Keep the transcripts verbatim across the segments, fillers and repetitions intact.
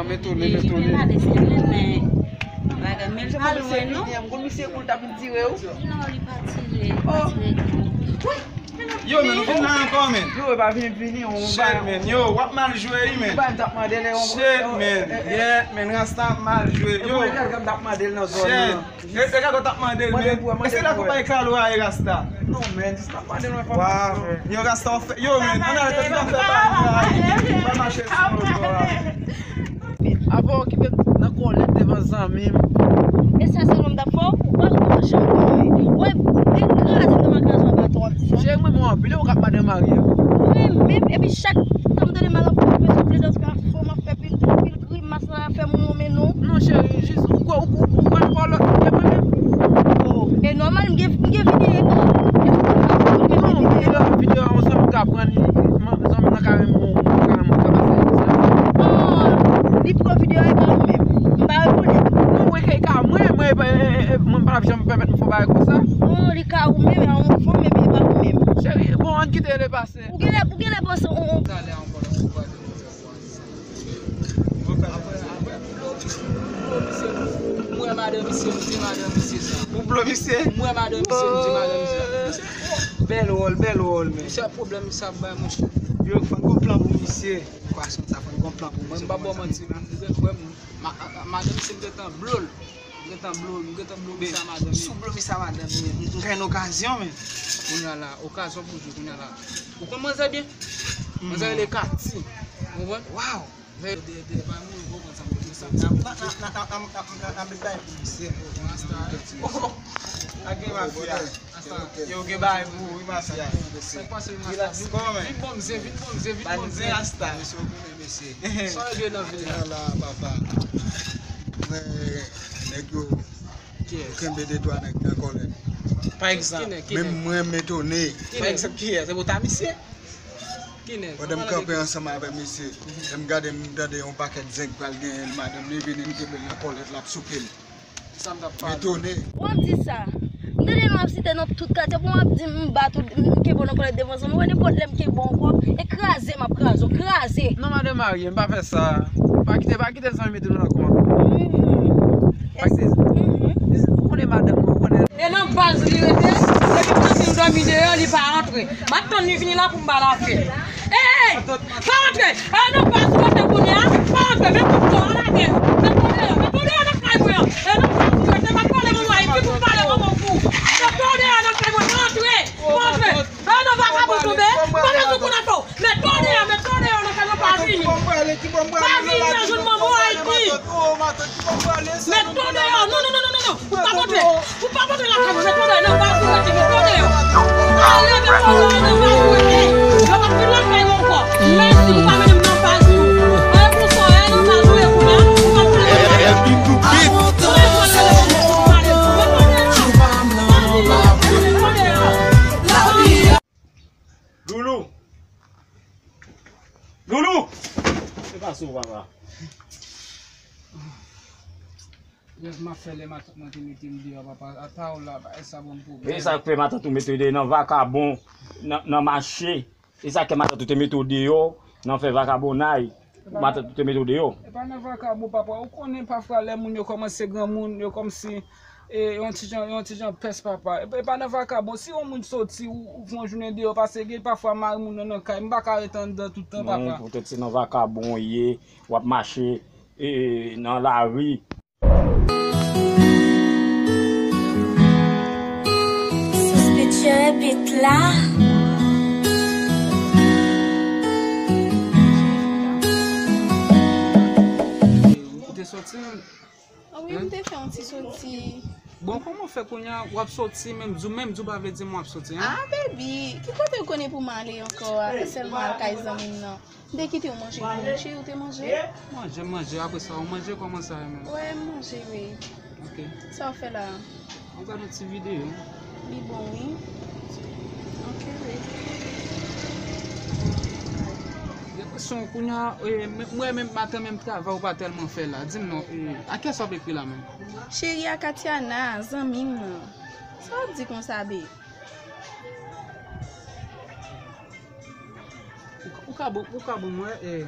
M etone, m etone. Li te pale sèl li, men bagay, men l pa lwen, non. M konn misye kou l t ap vin tire w. Non, li pa tire, li pa tire kou. Yo, men nou vin la ankò, men. Yo, e pa vini, vini, on. Shit, men. Yo, w ap mal jwe, wi, men. Shit, men. Yèt, men, Rasta ap mal jwe. Yo. Shit. E, e gade w t ap mande l, men. Èske la konpayi Kalo a ye Rasta? Non, men, jis t ap mande l, men, papa. Yo, Rasta, w fè, yo, men, ann ale, tèt nan fè bagay la, wi. Mwen mache sou moto a. Avan w kite nan kòlèt devan zanmi m. E sa sèlman m t ap fè w, ou pa janm konnen. Wè, dekraze m nan makaz w ap bat w ap di sa. Cheri, mwen, mwen anpil, ou k ap madan marye. Mwen menm, epi chak tan m tande mal ap fè sou plezans ka fè m ap fè pil, pil grimas la fè m wonmen non. Non, cheri, jis ou kwè, ou, ou, ou kwè nan kòlèt, e mwen menm. Oh, e nòmal, m gen, m gen videyo. Non, videyo, videyo, yon zanmi ka pran li, zanmi nan ka renmen ou, ou ka renmen ou, sa pase. Oh, li pran videyo a, e pa ou menm. M pa rekonèt. Non, wi, ke ka mwen, mwen, e pa, e, e, e, mwen pa t ap janm pèmèt m fè yon bagay konsa. Non, li ka ou menm, a yon fò, men e pa ou menm. Cheri, bon, ann kite l pase. Ou genlè, ou genlè panse, on, on. Talè ankò, lè ou pale. Apre, apre, m blo misye, m blo misye, m wè madan misye, m di madan misye sa. Ou blo misye? M wè madan misye, m di madan misye sa. Bèl wòl, bèl wòl, men. Misye ap pwoblèm misye ap bay, monchè. Yo, fò n gon plan pou misye. Kwason sa, fò n gon plan pou misye. Mwen, m pa ba w manti, non. M gen, m, ma-, a-, a-, madan misye, m gentan blo l. M gentan blo, m gentan blo misye a madan misye. Si w blo misye a madan misye, m, m gen okazyon, men. Kounye a la, okazyon pou jwe, kounye a la. Ou konn manzè byen? Manzè rele Kati. Ou konprann? Waw! N ap met bagay pou misye. Ak gen mafya. Yo gen bagay pou ou, wi, mafya. Vin bon mze, vin bon mze, vin bon mze. Sa yo gen nan vil la? La, papa. Mwen, nèg yo, yo kenbe de twa nèg nan kòlèt. Pa egzanp. Menm mwen, m etone. Pa egzanp, kiyès? Se pou ta misye? Pandan m kanpe ansanm avè misye, lè m gade, m tande yon pakèt zenk pral genyen l, madanm li vini, m kenbe l nan kòlèt, l ap souke m. M etone. Wè m di sa. M tande nou ap site non tout katye, pou m ap di m bat ou, m kenbe w nan kòlèt devan zanmi, wè nenpòt lè m kenbe w ankò, e kraze m ap kraze w, kraze. Non, madanm marye, m pa fè sa. Pa kite, pa kite zanmi mete nou nan kont. Mhm. Pa kite. Mhm. Ou konnen madanm mwen, ou konnen. E nan baz li rete, depi maten m dòmi deyò, li pa rantre. M ap tann li vini la pou m ba l afè. Ey! Pa rantre! E nan baz ou rete kounye a, pa rantre, men kout kò a lage. Met kò deyò, met kò deyò nan kay mwen an. E nan baz ou rete, m ap pale manman epi pou m pale manman pou. Met kò deyò nan kay mwen, pa rantre! Pa rantre! E nan vakabon tonbe, pa nan sou kou nan fò. Met kò deyò, met kò deyò nan kay mwen, pa vini. Pa vini nan jwenn manman w Ayiti. Met kò deyò, non, non, non, non, non, non. Ou pa monte, ou pa monte lakay mwen, met kò deyò, nan baz ou rete, met kò deyò. Ale, met kò deyò, nan baz ou rete. Yo p ap vin lakay mwen ankò. Mèsi, ou pa mennen m nan baz ou. E pou sa, e nan baz ou ye kounye a, ou p ap pale mwen. Ou pa pale mwen, ou pa pale mwen. Met kò deyò. Met kò deyò. Loulou! Loulou! Se pa sou papa. Jès m ap fè lè matant mwen te mete m deyò, papa. Ata w la, bagay sa ban m pwoblèm. E sa k fè matant ou mete w deyò nan vakabon, nan, nan mache? E sa k fè matant ou te mete w deyò nan fè vakabonay? Matant ou te mete w deyò? E pa nan vakabon, papa. Ou konnen pafwa lè moun yo kòmanse granmoun, yo kòmsi, e, yon ti jan, yon ti jan pès, papa. E, e pa nan vakabon. Si yon moun soti, ou, ou fè yon jounen deyò, paske gen pafwa mari moun nan nan kay. M pa ka ret anndan tout tan, papa. Poutèt se nan vakabon w ye, w ap mache, e, nan lari. Sospitye bit la. Ou te soti? Wi, m te fè yon ti soti. Bon, kòman w fè kounye a, w ap soti, menm di w, menm di w pa vle di m w ap soti, en? Ah, baby, ki kote w konnen pou m ale ankò a, sèlman al kay zanmi m nan? M te kite w manje pou mwen, cheri, ou te manje? Manje, manje, apre sa, ou manje, kòman sa ye menm? Wè, m manje, wi. Ok. Sa w fè la a? Mwen gade yon ti videyo. Li bon, wi. Ok, wi. Gen kesyon kounye a, e, m-, mwen menm, maten menm travay ou pa tèlman fè la. Di m non, e, a kiyès w ap ekri la menm? Cheri a Katiana, zanmi m nan. Sa w ap di konsa, babe? Ou ka, ou ka bon, ou ka bon, mwen, e,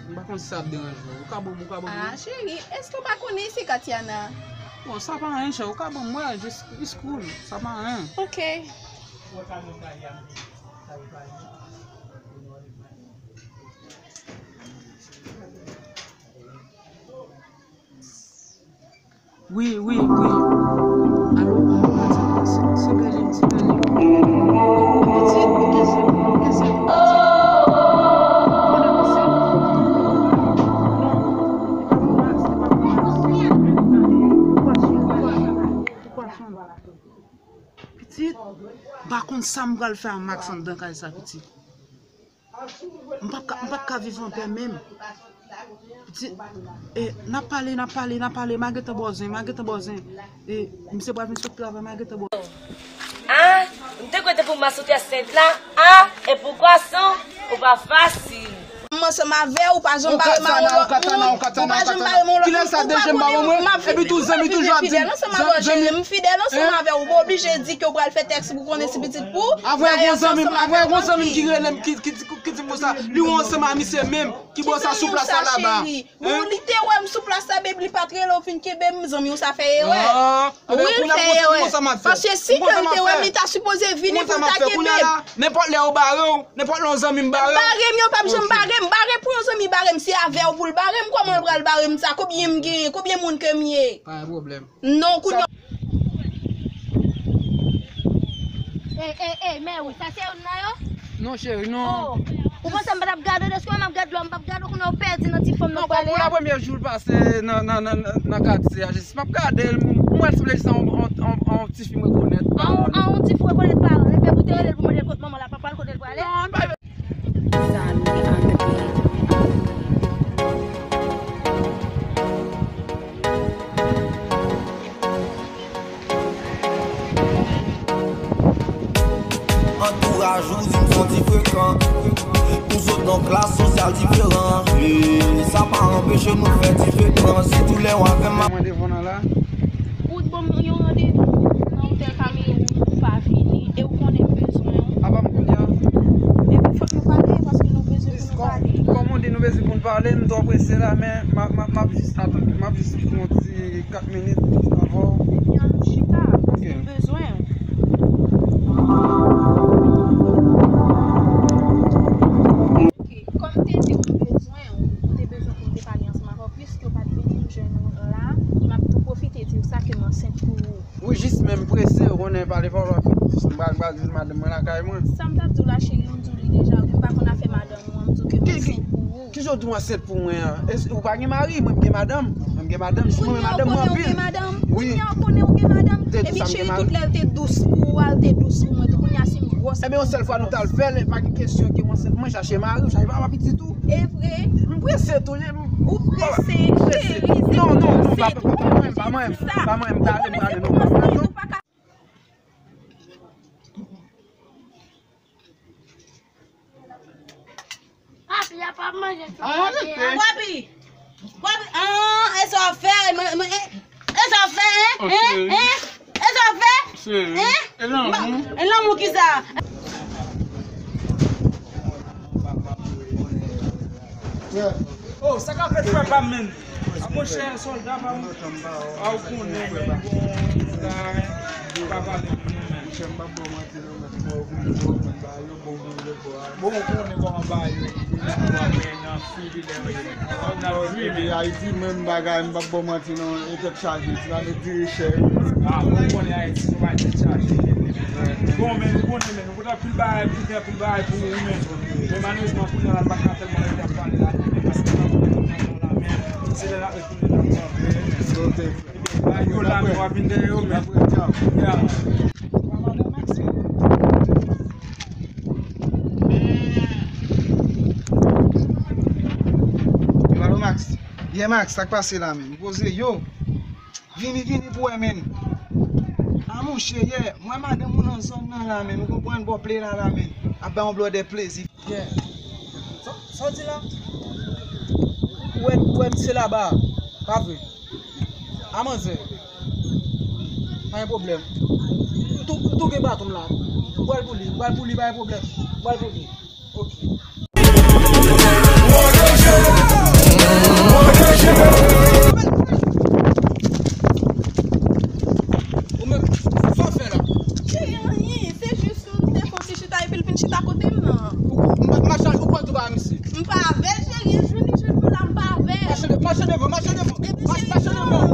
M pa konn si sa ap deranje w. Ou ka ban m, ou ka ban m. Ah, cheri, èske w pa konnen se Katiana? Bon, sa pa anyen, chè. Ou ka ban m, wè, jis, jis cool. Sa pa anyen. Ok. Wi, wi, wi. Alo, alo, se, se, se Berlin, se Berlin. Pitit, ou gen zèb, ou gen zèb, pitit. Ou konn avanse? Non, li pa pou mas, li pa pou mas. Ou pwason, ou pwason, ou pwason. Pitit, m pa konn sa m pral fè a Max anndan kay sa, pitit. M p ap ka, m p ap ka viv anpè menm. Pitit, e, n ap pale, n ap pale, n ap pale, m a gentan ba w zen, m a gentan ba w zen. E, misye pral vin sot travay, m a gentan ba w. Ah, m te kwè te pou masouti a sent la. Ah, e pou kwason, ou pa fasil. M ansanm avè w, ou pa janm bare m a yon lòt moun, ou pa janm bare m a yon lòt moun, ou pa vin, ou pa vin fidèl ansanm avè w, cheri, m fidèl ansanm avè w, m oblije di ke w pral fè tèks pou konnen si pitit pou ou. Avè yon zanmi m, avè yon zanmi m ki rele m, ki, ki, ki di m konsa, li wè w ansanm a misye menm, ki bò sa sou plas la laba. Bon, li te wè m sou plas la, babe, li pa t rele w vin kenbe m, zanmi w sa fè erè. Wi, l fè erè. Paske si ke l te wè m, li ta sipoze vini pou l ta kenbe m. Nenpòt lè yo bare w, nenpòt lè yon zanmi m bare w. Bare m, yo p ap janm bare m. Bare pou yon zanmi bare m, se avè w pou l bare m, kòman l pral bare m sa? Konbyen m genyen? Konbyen moun ke m ye? Pa gen pwoblèm. Non, kounye a. Ey, ey, ey, mè wi, sa se youn nan yo? Non, cheri, non. Oh, ou panse m pa t ap gade w? Deske m ap gade w, m p ap gade w, kounye a ou pèdi nan ti fanm nan prale a. Non, pou la premyè jou l pase nan, nan, nan, nan katye a, jis m ap gade l, m wè l sanble jis yon, yon, yon, yon ti fi m rekonèt. An, an, yon ti fi w rekonèt paran l, epi ou te rele l pou mande l kot manman l, papa l, kote l prale? Non, l pa Sa nou gen ak li. Antouraj ou di m son ti frekan. Nou sot nan klas sosyal diferan. E sa pa anpeche nou fè diferans. Sitou lè w avè m. Mwen devan nan la. Ou t ban m yon randevou nan otèl Kamerun, ou pa vini, e ou konnen m bezwen w. Apa m kounye a? Epi fòk nou pale, paske nou bezwen pou nou pale. Kòm, kòm ou di nou bezwen pou nou pale, m twò prese la, men m ap, m ap, m ap jis atann, m ap jis pran yon ti kat minit avè w. Kounye a nou chita, paske m bezwen w. Ok, kòm m te di w m bezwen w, m te bezwen pou m te pale ansanm avè w, piske w pa t vini, m jwenn ou la, m ap tou pwofite di w sa ke m ansent pou ou. Wi, jis men m prese, ou konnen pale fò, m pral, m pral jwenn madanm mwen lakay mwen. Sa m t ap di w la, cheri, m di w li deja, wi, m pa konn afè madanm ou an, m di w ke m ansent pou ou. Ki jan w di w ansent pou mwen an? Èske ou pa gen mari? Mwen, m gen madanm. Mwen, m gen madanm. Jis mwen, madanm mwen anpil. Kounye a ou konnen ou gen madanm? Wi. Kounye a ou konnen ou gen madanm? Epi cheri, tout lè l te dous pou ou, al te dous pou mwen tou. Kounye a si m gwòs. Enben, yon sèl fwa nou t al fè l, pa gen kesyon ke m ansent. Mwen chache mari, ou chache papa pitit ou. E vre? M prese tou, ye. Ou prese, cheri, se pou ou, se tou. Non, non, non, pa, pa, pa mwen, pa mwen, pa mwen, m prale, m prale, non, pa mwen, non. Papi, y ap ap manje sou kote a. Papi, papi, ah, e sa w fè, e sa w fè, hein, hein, hein? E sa w fè? Cheri, hein? E lanmou? E lanmou ki sa? Oh, sa k ap fèt, frè pa m, menn? A, monchè, sòlda pa m. A, ou konnen, menn, bon, sa, pa pale pou mwen, menn. Bon, ou konnen kòman bagay yo, nan fil, nan fil. Epi Ayiti menm bagay, m p ap ba w manti non, e tèt chaje, ti la met diri chè. Ah, ou konnen Ayiti, se pa tèt chaje. Bon, men ou konnen, men nou konn anpil bagay pou fè, anpil bagay pou ou, men, men malerezman, kounye a la, m pa ka tèlman rete ap pale la, men paske m ap rete nan la, men se lè l ap retounen nan mwen, men. Bagay yo la, men w ap vin dèyè yo, men. Ya. Yo, alo, Max. Yeah, Max, sa k pase la, menm? Poze, yo. Vini, vini pou wè, menm. A, monchè, yeah. Mwen, madanm ou nan zòn nan la, menm. Ou konprann, bò ple la, la, menm. Ap bay yon blòdè plezi. Yeah. Sa, sa w di la? Ou wè, ou wè misye laba a. Pa vre. A manzè. Pa gen pwoblèm. M tou, m tou gen baton m la. M pral pou li, m pral pou li, pa gen pwoblèm. M pral pou li. Ok. Ou menm, sa w fè la? Cheri, anyen, se jis yon ti chita epi l vin chita kote m nan. Ou, ou, m pa, machan, ou pran tou ba misye. M pa avè l, cheri, e jwenn li jwenn mwen la, m pa avè l. Mache de-, mache devan, mache devan. Epi mache, cheri, mache devan.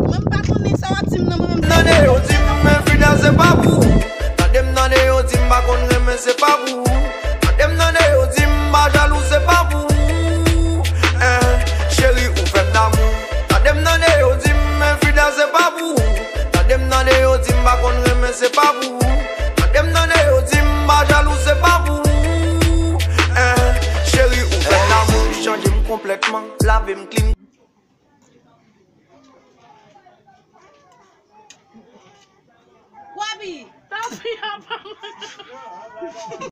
Mwen m pa konnen sa w ap di m nan, mwen menm. Tande yo di m men Frida se pa pou ou. Tande m tande yo di m pa konn renmen se pa pou ou. Tande m tande yo di m pa jalou se pa pou ou. Eh, cheri ou fè m damou. Tande m tande yo di m men Frida se pa pou ou. Tande m tande yo di m pa konn renmen se pa pou ou. Tande m tande yo di m pa jalou se pa pou ou. Eh, cheri ou fè m damou. Chanje m konplètman, lave m clean. Wabi! Tanpri, apa mwen.